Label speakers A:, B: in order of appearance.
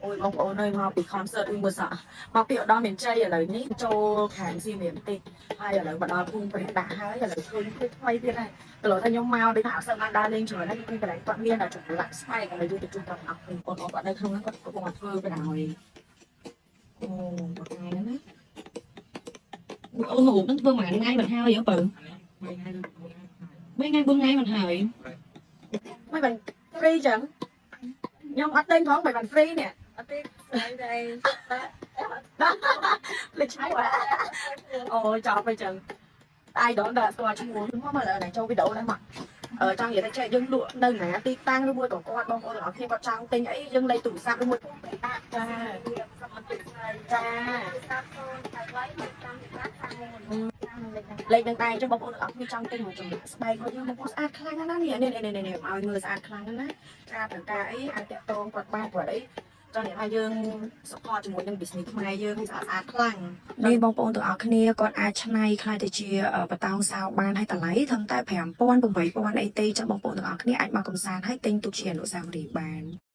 A: អូយបងប្អូនអើយមកពី concert ឬមួយសក់មកពីឧត្តរមានជ័យឥឡូវនេះចូលខេត្តសៀមរាបបន្តិចហើយឥឡូវមកដល់ភូមិព្រះដាក់ហើយឥឡូវឃើញឃើញថ្មីទៀតហើយទៅលោថាខ្ញុំមកដូចថាអត់សូវបានដើរលេងច្រើនហើយឃើញកន្លែងគាត់មានតែចម្លាក់ស្បែកឥឡូវយើងទៅជួបគាត់អស់បងប្អូនគាត់នៅក្នុងហ្នឹងគាត់កំពុងតែធ្វើបណ្ដោយអូមួយថ្ងៃហ្នឹងណាអូរូបហ្នឹងធ្វើមួយថ្ងៃមិនហើយហ៎បើ3ថ្ងៃ4ថ្ងៃមិនហើយមិនបាន free ចឹងខ្ញុំអត់ទិញផងមិនបាន free នេះ។
B: អត់ទេស្អីដែរ
A: ភ្លេចឈ្មោះអូយចប់ទៅចឹងតែដល់ដល់ស្គាល់ឈ្មោះមកមកឥឡូវចូលវីដេអូហ្នឹងមកអឺចង់និយាយថាចេះយើងលក់នៅណាទីតាំងឬមួយក៏គាត់បងប្អូនទាំងអស់គ្នាគាត់ចង់ទិញអីយើងលេខទូរស័ព្ទឬមួយចាចា
B: សាប់សូនតែໄວមកតាមប្រាក់តាមមុនតាមលេខហ្នឹង។
A: លេខនឹងដែរអញ្ចឹងបងប្អូនទាំងអស់គ្នាចង់ទិញមួយចំណស្បែកគាត់យើងបងប្អូនស្អាតខ្លាំងណាស់ណានេះនេះនេះនេះឲ្យមើលស្អាតខ្លាំងណាស់ណាចាត្រូវការអីអាចតាក់ទងគាត់បានព្រោះអីចង់និយាយថាយើង support ជាមួយនឹង business ខ្មែរយើងឲ្យស្អាតស្អាតខ្លាំងនេះបងប្អូនទាំងអស់គ្នាគាត់អាចឆ្នៃក្លាយទៅជាបតោងសោបានឲ្យតម្លៃត្រឹមតែ5000 8000អីទេចឹងបងប្អូនទាំងអស់គ្នាអាចមកកំសាន្តហើយទិញទុកជាអនុស្សាវរីយ៍បាន។